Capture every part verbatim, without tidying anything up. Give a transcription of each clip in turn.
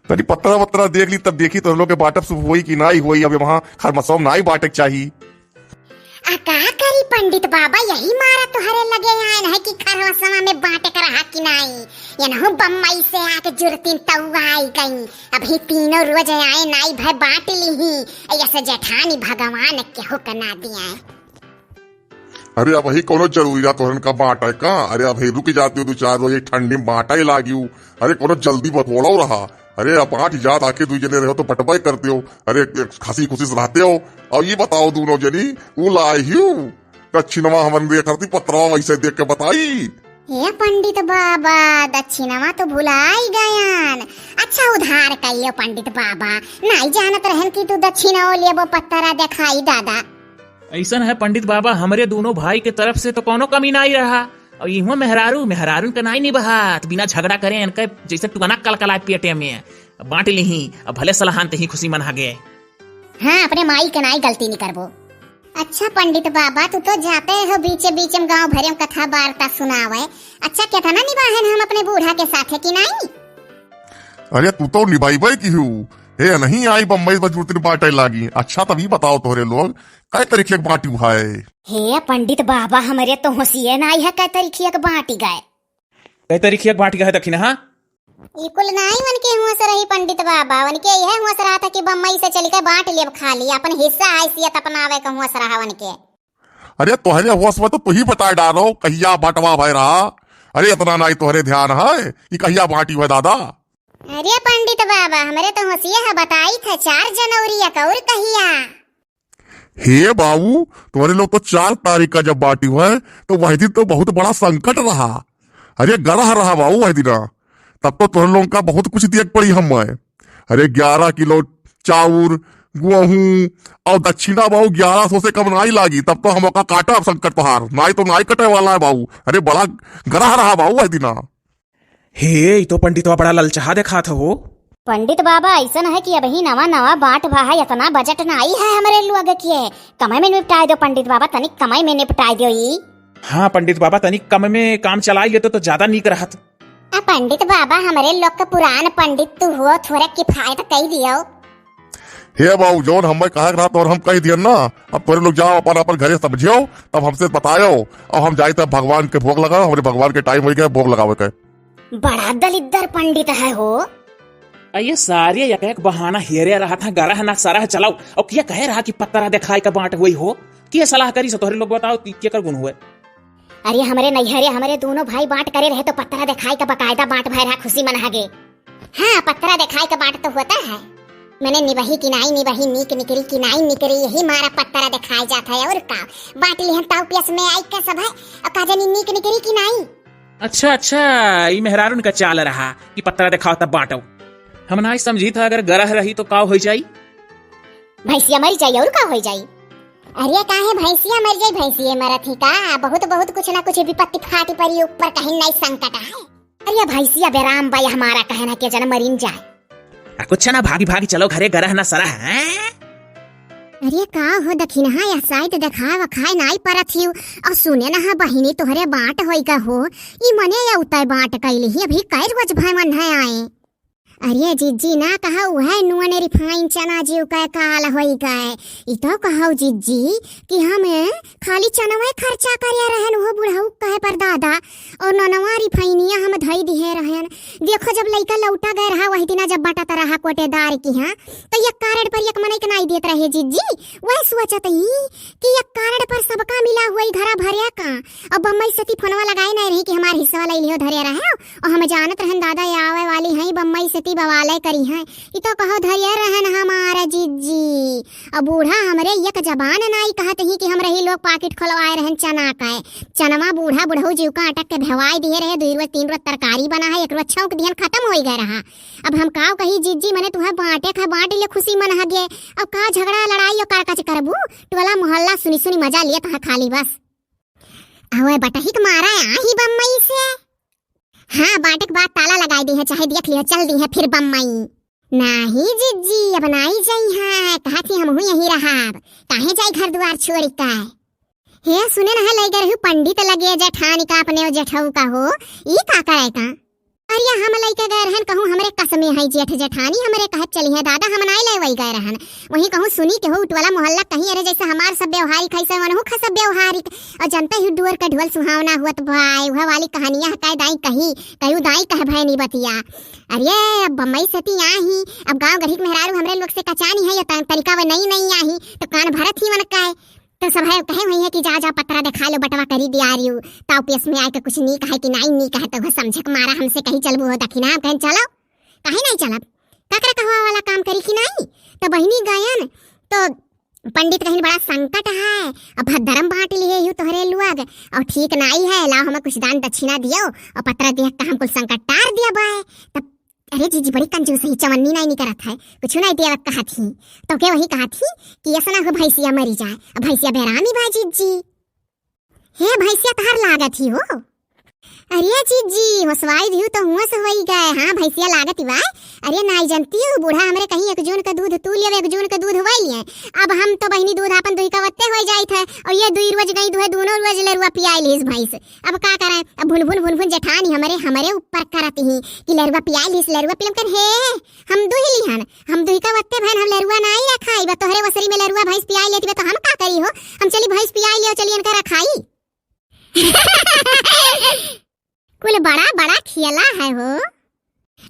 तनी पत्रा वत्रा देख ली, तब देखी तोहरे लोग के बाँटब शुभ होई कि नाई होई। अब वहाँ खरमसवा में नाई बाँटे के चाही। आ का करी पंडित बाबा, यही मारा तोहरे लगे आयन है कि खरमसवा में बाँटे के रहा कि नाई। यनहु बम्बई से आके जुरतिन तउआ आई गई। अभी तीनों रोज आए नाई भय बाँट लीही। ऐसे जेठानी भगवान केहू के ना दिया। अरे, अबही कौनो जरूरी रहा तोहरन का बाँटे का? अरे, अबही रुक जाती हो दो चार रोज, ये ठंडी में बाँटे लागी हूँ। अरे, कौनो जल्दी बतोड़ो रहा। अरे, अब बाँट जात आके दुई जने रहो तो बटबे करते हो। अरे, हँसी खुशी से रहते हो। और ये बताओ दोनों जनी, वो लाई हूँ दक्षिणवा हमन दे करती पत्रवा वैसे देख के बताई। हे पंडित बाबा, दक्षिणवा तो भुलाई गयन। अच्छा उधार कहियो पंडित बाबा, नाई जानत रहन कि तू दक्षिणवा लेबो पत्रा देखाई दादा। ऐसन है पंडित बाबा, हमरे दोनों भाई के तरफ से तो कौनो कमी नाई रहा। और इहो मेहरारू, मेहरारून के नाई निबहात, बिना झगड़ा करे इनके जैसे टुकना कलकलाए पेटे में। बाँट लीही, अब भले सलहान ते ही खुशी मना गे। हाँ, अपने माई के नाई गलती नहीं करबो। अच्छा पंडित बाबा, तू तो जाते हो बीचे बीचे में गाँव भरे में कथा वार्ता सुनावे। अच्छा, केतना निबाहन हम अपने बूढ़ा के साथे कि नाई? अरे, तू तो निभाई बाई की हूँ। हे, नहीं आई बम्बई बस जुरतिन बाँटे लागी। अच्छा, तब ई बताओ तोहरे लोग, कै तरीके के बाँटी है? हे पंडित बाबा, हमरे तो होशिये नाई है कै तरीके के बाँटी गए। कै तरीके के बाँटी गए दखिन, हाँ? ई कुल नाई उनके होश रही पंडित बाबा, उनके यह होश रहा था कि बम्बई से चल के बाँट लेब खाली, अपन हिस्सा हैसियत अपनावे के होश रहा उनके। अरे तोहरे होश में तो तू ही बताए डारो, कहिया बँटवा भय रहा। अरे इतना नाई तोहरे ध्यान है कि कहिया बाँटी है दादा। अरे पंडित बाबा, हमरे तो होशिये है, बताई था चार जनवरी या कौर कहिया। हे बाबू, तोहरे लोग तो चार तारीख का जब बाँटी है, तो वही दिन तो बहुत बड़ा संकट रहा। अरे गरह रहा बाबू वही दिना, तब तो तोहरे लोग का बहुत कुछ दिए के पड़ी हमें। अरे ग्यारह किलो चाउर, गेहूं और दक्षिणा बाबू ग्यारह सौ से कम नाई लागी, तब तो हम ओका काटब संकट तोहार, नाई तो नाई कटे वाला है बाबू। अरे बड़ा गरह रहा बाबू वही दिना। हे, ई तो पंडितवा बड़ा ललचाहा देखात हो। पंडित बाबा, ऐसन है कि अबही नवा नवा बाँट भा है, इतना बजट नाई है हमरे लोग के। कमे में निपटाए दो पंडित बाबा, तनिक कमे में निपटाए दो ई। हाँ पंडित बाबा, तनिक कम में काम चलाई लेते तो ज्यादा नीक रहत। आ पंडित बाबा, हमरे लोग के पुरान पंडित तू हो, थोड़ा किफायत कई दियो। हे बाबू, जौन हमें कहे के रहा तो हम कह दियन ना। अब तोरे लोग जाओ अपन अपन घरे समझियो, तब हमसे बतायो। अब हम जाई तब भगवान के भोग लगाओ, हमरे भगवान के टाइम हो गया भोग लगावे के। बड़ा दलिद्दर पंडित है हो। अ ये सारे एक एक बहाना हेरे रहा था, गरह ना सरह चलाओ। और क्या कहे रहा कि पत्रा देखाई का बाँट हुई हो? के सलाह करी सो तोहरे लोग बताओ, ती के कर गुण हुए? अरे हमरे नैहरे हमरे दोनों भाई बाँट करे रहे तो पत्रा देखाई का बकायदा बाँट भय रहा, खुशी मना गे। हाँ, पत्रा देखाई का बाँट तो होता है। मैंने निबही कि नाई निबही, नीक निकरी कि नाई निकरी, यही मारा पत्रा देखाई जात है। और का बाँट लिहन ताऊ पियस में आई का सब है, और का जानी नीक निकरी कि नाई। अच्छा अच्छा, ई मेहरारून का चाल रहा कि पत्रा देखाओ तब बाँटो। हम नाई समझी था अगर गरह रही तो का होई जाई? भैंसिया मरी जाई और का होई जाई? अरे काहे भैंसिया मर जाई, भैंसिया मरत ही का? बहुत बहुत कुछ ना कुछ विपत्ति फाटी परी ऊपर, कहीं नाई संकट है। अरे भैंसिया बेराम बा, हमारा कहना के जन मरिन जाए। आ, कुछ ना, भागी भागी चलो घरे, गरह ना सरह, हैं? अरे का हो दखिनहा, यह साइत देखाए वखाए नाई परत हिउ। और सुने ना हा बहिनी, तोहरे बाँट होई का हो? ई मने या उतय बाँट कैली ही, अभी कै रोज भय मन है आए। अरे जिज्जी ना कहा, उहै नुअन रिफाइन चना जीव कै काल होई गए। ई तो कहौ जिज्जी कि हम खाली चनवे खर्चा करे रहन, उहो बुढ़ऊ कहे पर दादा, और ननवा रिफाइनिया हम धई दिहे रहन। देखो जब लइका लौटा गए रहा, वही दिना जब बटत रहा कोटेदार की हाँ, तो एक कार्ड पर एक मनई के नाई देत रहे जिज्जी। वह सोचत ही कि एक कार्ड पर सबका मिला हुआ घरा भरे का। अब बम्बई से ती फोनवा लगाए नहीं रही कि हमार हिस्सा ले लियो धरे रहे। और हम जानत रहन दादा ये आवे वाली हैं बम्बई से ती बवाले करी हैं। ई तो कहो धरे रहन हमार जिज्जी। अब बूढ़ा हमरे एक जबान नाई कहत ही कि हमरे ही लोग पाकिट खोलवाए रहन चना का। चनवा बूढ़ा बुढ़ऊ जीव का अटक के भेवाई दिए रहे। दुई रोज तीन रोज तरकारी बना है, एक रोज छौंक दिहन खत्म होई गए रहा। अब हम काव कही जिज्जी, मने तुहे बाँटे खा बाँट ले खुशी मन हगे। अब का झगड़ा लड़ाई और कारकाच करबू? टोला मोहल्ला सुनी सुनी मजा लियत है खाली बस। अवे बटहिक मारा आही बम्बई से। हाँ, बाँटे के बाद ताला लगाई दी है, चाहे देख लियो चल दी है फिर बम्बई। नाही जिज्जी, अब नाई जाई है, कहा थी हमहू यहीं रहब, काहे जाई घर दुआर छोड़ का। हे सुने ना, लई गए रहू पंडित लगे जेठानी का, अपने जेठऊ का हो, ई का करे का? अरे हम लइके गए रहन, कहूँ हमरे कस में है जेठ जेठानी, हमरे कहे चली है दादा, हम नाई ले वही गए रहन। वहीं कहूँ सुनी के हो टोला मोहल्ला कहीं, अरे जैसे हमार सब व्यवहारिक है, ऐसे वनहु खा सब व्यवहारिक। और जनते ही डुअर का ढोल सुहावना हुअत भाई, वह वाली कहानियाँ है, कह दाई कही, कयू दाई कह भय नहीं बतिया। अरे अब बम्बई से ती आई, अब गाँव गढ़ी के मेहरारू हमरे लोग से कचानी है, ये तन-, तरीका वो नई नई आई, तो कान भरत ही मन का है। तो सब है कहे हुई है कि जा, जा पतरा देखा लो, बटवा करी दिया रियू। ताऊ पेस में आए के कुछ नी कहे कि नाई नी कहे, तो वह समझे के मारा हमसे कही चलबू हो दखिना, हम कहें चलो, काहे नाई चलब? काकरा कहवा वाला काम करी कि नाई? तो बहिनी गयन, तो पंडित कहिन बड़ा संकट है, अब धर्म बांट लिए यू तोहरे लुआग, और ठीक नाई है, लाओ हमें कुछ दान दक्षिणा दियो, और पतरा दिया का हम कुल संकट टार दिया बाय। तब अरे जीजी बड़ी कंजूस है, चवन्नी नाई निकरत है, कुछ नाई दिया कहत ही। तो के वही कहत ही कि ऐसा ना हो भैंसिया मरी जाए, अब भैंसिया बेरामी बा जीजी। हे भैंसिया तहार लागत ही हो। अरे जीजी, होसवाई दिहू तो हुआ से होई गए। हाँ, भैंसिया लागत ही बा। अरे नाई जनती हो, बूढ़ा हमरे कहीं एक जून का दूध तू लियो, एक जून का दूध वही लिए। अब हम तो बहिनी दूध आपन दुही का वत्ते हो जाइत है, और ये दुई रोज गई दुहे, दोनों रोज लरुआ पियाई लीस भैंस। अब का करें, अब भुन भुन भुन भुन जेठानी हमरे, हमरे ऊपर करत ही कि लरुआ पियाई लीस, लरुआ पियम कर हे, हम दुही लिहन, हम दुही का वत्ते भैन, हम लरुआ नाई रखाई, बा तोहरे वसरी में लरुआ भैंस पियाई लेती बा, तो हम का करी हो, हम चली भैंस पियाई लियो, चली इनका रखाई। कुल बड़ा बड़ा खियला है हो।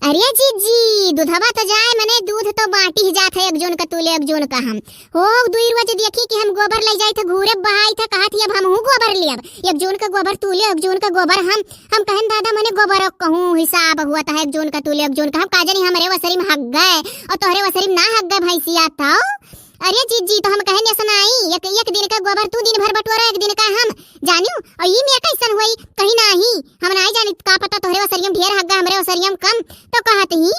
अरे जीजी, दूधवा तो जाए, मने दूध तो बांटी ही जात है, एक जून का तू ले, एक जून का हम। हो, दुई रोज देखी कि हम गोबर ले जाई थे, घूरे बहाई थे, कहत ही अब हमहू गोबर लियब। एक जून का गोबर तू ले, एक जून का गोबर हम। हम कहन दादा, मने गोबर कहूँ हिसाब हुआ था, एक जून का तू ले, एक जून का हम। का जानी हमरे वसरी में हग गए और तोहरे वसरी में ना हग गए भैंसिया था। अरे जीजी, तो हम कहन ऐसा नाई, एक, एक दिन का गोबर तू दिन भर बटोरा, एक दिन का हम। जानियो, और ई में कैसन होई, कहीं नाही, हम नाही जानी, का पता तोहरे वसरियम ढेर हग्गा, हमरे वसरियम कम। तो कहत ही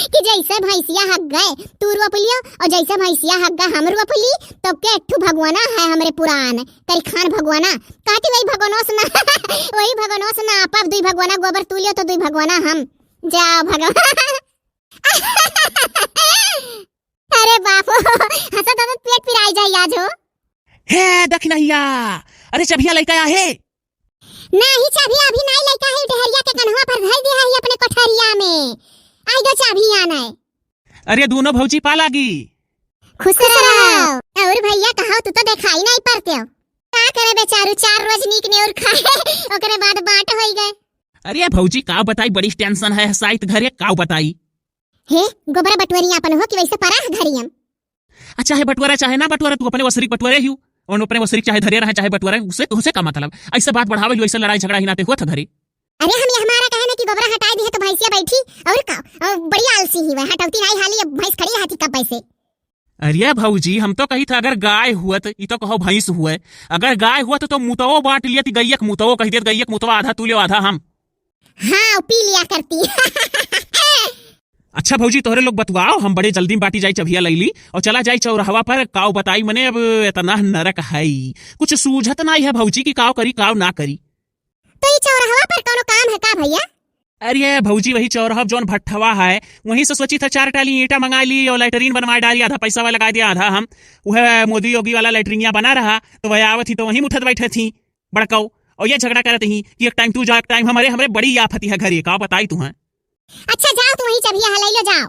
कि जैसे भैंसिया हग गए, तू रोप लियो, और जैसे भैंसिया हग गए, हम रोप ली, तो के ठू भगवाना है हमरे पुरान, करिखान भगवाना। कहती वही भगवानों से ना, वही भगवानों से ना, आप, आप दुई भगवाना गोबर तू लियो, तो दुई भगवाना हम। जाओ भगवान। अरे बाप हो, हंसत हंसत पेट पिराई जाई आज हो। हे दखिनहिया, अरे चभिया लइका आहे। नाही, चभिया अभी नाही लइका है, डहरिया के कन्हवा पर धर दिया है अपने कोठरिया में। आई गो चभिया नाय। अरे दोनों भौजी पा लागी। खुश रहो। और भैया कहो, तू तो देखाई नाही पड़ते हो। का करे बेचारू, चार रोज नीक नेउर खाए, ओकरे बाद बांट होई गए। अरे भौजी का बताई, बड़ी tension है, साइत घरे का बताई। हे, गोबरा बटोरी आपन हो कि वैसे परा है घरियम? आ, चाहे बटोरा, चाहे ना बटोरा, तू अपने वसरी के बटोरे ही हो। और अपने वसरी के चाहे धरे रहे, चाहे बटोरे, उसे, उसे का मतलब? ऐसे बात बढ़ावे ही, ऐसे लड़ाई झगड़ा ही नाते हुआ था घरे। अरे, हम ये हमारा कहे ना कि गोबरा हटाई दिए तो भैंसिया बैठी, और का? और बड़ी आलसी ही वह, हटौती नाई हाली, अब भैंस खड़ी रहती कब वैसे? अरे भौजी, हम तो कही था अगर गाय हुआ तो, ई तो कहो भैंस हुआ, अगर गाय हुआ तो, तो मुतवो बांट लिया थी, गैया के मुतवो कह दिया, गैया के मुतवा आधा तू ले आधा हम। हाँ, पी लिया करती। अच्छा भौजी, तोहरे लोग बतुआओ, हम बड़े जल्दी में बाटी जाई, चभिया लैली और चला जाई चौराहवा पर। काव बताई मने, अब इतना नरक है, कुछ सूझत नाई है भौजी कि काव करी, काव ना करी। तो ई चौराहवा पर कोनो काम है का भैया? अरे भौजी, वही चौराहा जौन भट्ठवा है, वहीं से सोची था चार टाली ईंटा मंगा ली और लैट्रिन बनवा डाली, आधा पैसा वाला लगा दिया, आधा हम। वह मोदी योगी वाला लैट्रिनिया बना रहा, तो वह आवत ही तो वहीं उठत बैठे थी। बड़काऊ, और ये झगड़ा करत ही कि एक टाइम तू जा, एक टाइम हम। अरे, हमरे बड़ी आफती है घर, ये का बताई तू है। अच्छा, जाओ तू वहीं चभिया हलाई लो, जाओ।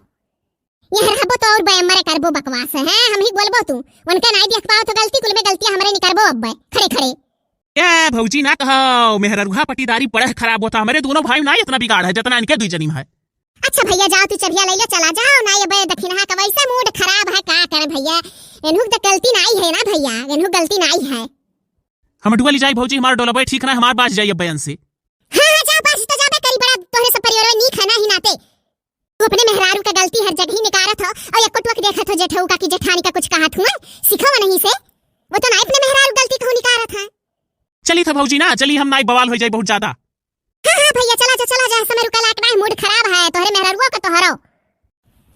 यहाँ रहबो तो और बे-, मरे करबो बकवास है, हैं? हम ही बोलबो तू। उनका नाई देख पाओ तो गलती, कुल में गलतियाँ हमरे निकरबो अब बे, खड़े खड़े। ए भौजी ना कहो, मेहररुहा पटीदारी बड़ा खराब होता, हमरे दोनों भाई ना इतना बिगाड़ है जितना इनके दुई जनी में है। अच्छा भैया, जाओ तू चभिया लैलो, चला जाओ ना, ये बे दखिनहा का वैसे मूड खराब है, का करे भैया, एनहु क गलती नाई है ना भैया, एनहु गलती नाई है। हम डुआ ली जाई भौजी, हमार डोलबे ठीक ना, हमार बाज जाई अब बयन से। हाँ, हाँ, जा बाज तो जाबे करी, बड़ा तोहरे सब परिवार नीक है ना ही नाते। तू अपने मेहरारू का गलती हर जगह ही निकारत हो और एको टुक देखत हो जेठऊ का कि जेठानी का कुछ कहत हुआ, सिखावा नहीं से। वो तो ना अपने मेहरारू गलती को निकारत है। चली था भौजी ना, चली हम नाई बवाल हो जाई बहुत ज्यादा। हाँ, हाँ भैया, चला जा, चला जा, समय रुका लाट बा, मूड खराब है तोहरे मेहरारुआ का तोहरो।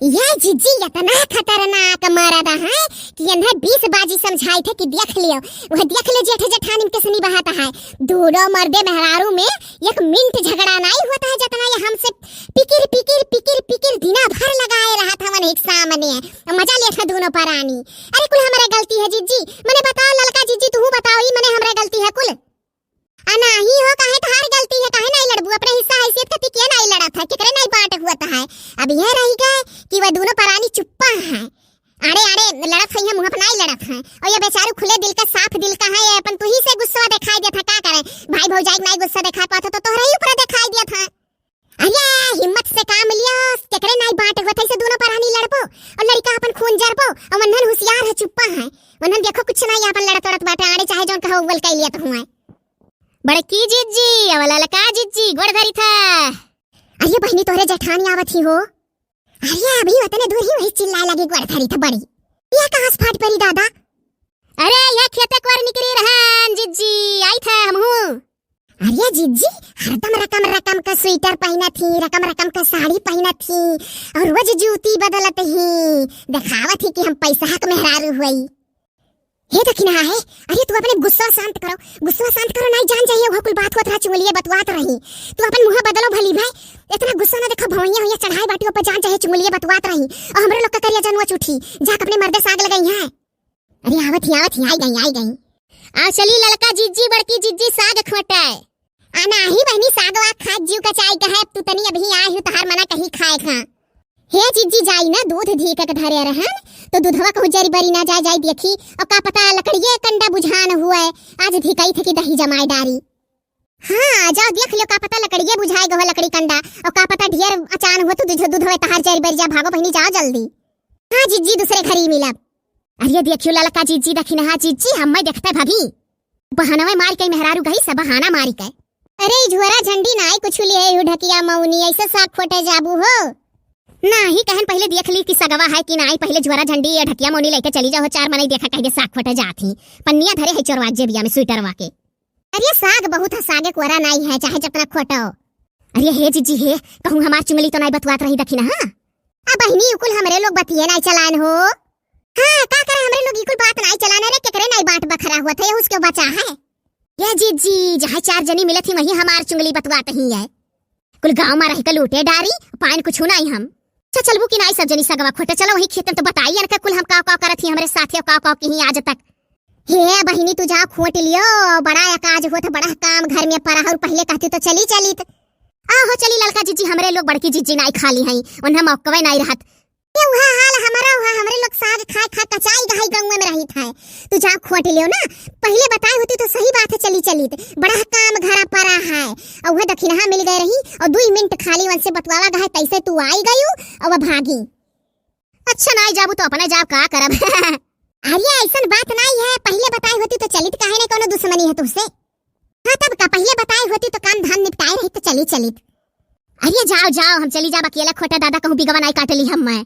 ये जीजी इतना खतरनाक मरद है कि इन्हें बीस बाजी समझाई थे कि देख लियो, वह देख ले जेठ जेठानी में किसनी बहाता है। दोनों मर्दे मेहरारू में एक मिनट झगड़ा नाई होता है जितना ये हमसे पिकिर, पिकिर, पिकिर, पिकिर दिना भर लगाए रहा था मन एक सामने। मजा लेत है दोनों परानी। अरे कुल हमरे गलती है जीजी, मने बताओ ललका जीजी, तू बताओ, ई मने हमरे गलती है कुल। आ नाही हो, काहे तहार गलती है, काहे नाही लड़बू? अपने हिस्सा हैसियत खातिर के नाही लड़त है, केकरे नाही बाँट हुअत है। अब यह रहि गए कि वह दुनो परानी चुप्पा हैं। आड़े आड़े लड़त है, मुँह पर नाही लड़त है। और ये बेचारू खुले दिल का, साफ दिल का है, ये अपन तुही से गुस्सा देखाई देत है, का करे? भाई भौजाई के नाही गुस्सा देखाई पात है तो तोहरे ही ऊपर देखाई देत है। अरे हिम्मत से काम लियो, केकरे नाही बाँट हुअत है, ऐसे दुनो परानी लड़बो और लड़िका अपन खून जरबो। और वन्हन हुसियार है, चुप्पा है, वन्हन देखो कुछ नाही, आपन लड़त लड़त बाटे, आड़े चाहे जौन कहो उगल कई लियत हुए। बड़की जिज्जी, अब ललका जिज्जी, गोड़ धरी था। अरे बहिनी, तोहरे जेठानी आवत ही हो। अरे अभी वतने दूर ही वही चिल्लाए लगी, गोड़ धरी था बड़ी। ये कहाँ से फाट परी दादा? अरे ये खेते कोर निकरी रहन जिज्जी, आई था हमहू। अरे जिज्जी, हरदम रकम रकम का स्वेटर पहिनत ही, रकम रकम का साड़ी पहिनत ही, और रोज जूती बदलत ही, देखावत ही कि हम पैसा के मेहरारू हुई। हे दखिनहा है, अरे तू अपने गुस्सा शांत करो, गुस्सा शांत करो, नाही जान जाइए वह कुल बात होत रहा, चुंगलिए बतवात रही। तू अपन मुँह बदलो भली भाई, इतना गुस्सा ना देखो, भवैया होइया चढ़ाए बाटी ऊपर जान जाइए, चुंगलिए बतवात रही। और हमरे लोग का करिया जनुआ चुठी, जाके अपने मर्दे साग लगई है। अरे आवत ही, आवत ही, आई गई, आई गई। आओ चली ललका जिज्जी, बड़की जिज्जी, साग खोटे। आ नाही बहिनी, सागवा खात जीव कचाई का है, अब तू तनी अभी आए हो, तहार मना कहीं खाए खा। हे जिज्जी, जाई ना दूध धीकक धरे रहन, तो दूधवा कहूँ जरी बरी ना जाए, जाई देखी, और का पता लकड़िए कंडा बुझान हुए, आज धिकई थे कि दही जमाए डारी। हाँ, जाओ देख लियो, का पता लकड़िए बुझाए गहो लकड़ी कंडा, और का पता ढेर अचान हुआ तो दूध, दूधवे तहार जरी बरी जा, भागो बहिनी, जाओ जल्दी। हाँ जिज्जी, दूसरे घरी मिलब। अरे देखियो ललका जिज्जी, दखिनहा जिज्जी, हम्मै देखते भाभी। बहानवे मार के मेहरारू गई, सब बहाना मारी के। अरे ई झोरा झंडी नाई कुछ लिए है, ढकिया मौनी, ऐसे साग खोटे जाबू हो? नाही कहन, पहिले देख ली कि सगवा है कि नाही, पहिले झोरा झंडी या ढकिया मौनी लेके चली जाओ, चार मनई देखा कह दे साग खोटे जात ही। पन्निया धरे है चोरवा जेबिया में स्वेटरवा के। अरे साग बहुत है, सागे कोरा नाई है, चाहे जतना खोटो। अरे हे जिज्जी हे, कहूँ हमार चुंगली तो नाई बतवात रही दखिनहा? अब बहिनी, उ कुल हमरे लोग बतिये नाई चलान हो। हाँ, का करे हमरे लोग ई कुल बात नाई चलान रे, केकरे नाई बाँट बखरा हुआ थे, उसके बचा है। ये जिज्जी, जहाँ चार जनी मिलत ही वहीं हमार चुंगली बतवात ही है। कुल गाँव में रह के लूटे डारी, पाइन कुछ नाई हम। अच्छा चलबू कि नाई सब जनी सगवा खोटे, चलो वही खेतन तो बताई इनका कुल हम काव काव करत ही हमरे साथे, काव काव की ही आज तक। हे बहिनी, तू जा खोट लियो, बड़ा अकाज होत, बड़ा काम घर में परा है, और पहिले कहती तो चली चलित। आहो चली ललका जिज्जी, हमरे लोग बड़की जिज्जी नाई खाली हई, उन्हें मौकवे नाई रहत। ये उहा हाल हमारा हुआ, हमरे लोग साग खाए खा कचाई गहई गाँव में रहित है। तू जा खोट लियो ना, पहिले बताए होती तो सही बात है, चली चलित, बड़ा काम घरा परा है। और वह दखिनहा मिल गए रही और दुई मिनट खाली उनसे बतवावा गए, तैसे तू आई गयू और वह भागी। अच्छा नाई जाबू तो अपने जाब, का करब। अरे ऐसन बात नाई है, पहिले बताए होती तो चलित, काहे ना कोनो दुश्मनी है तुमसे। हाँ तब का, पहिले बताए होती तो काम धाम निपटाए रही तो चली चलित। अरे जाओ जाओ, हम चली जाब अकेला, खोटा दादा कहूँ बिगवा नाई काट ली हम मैं।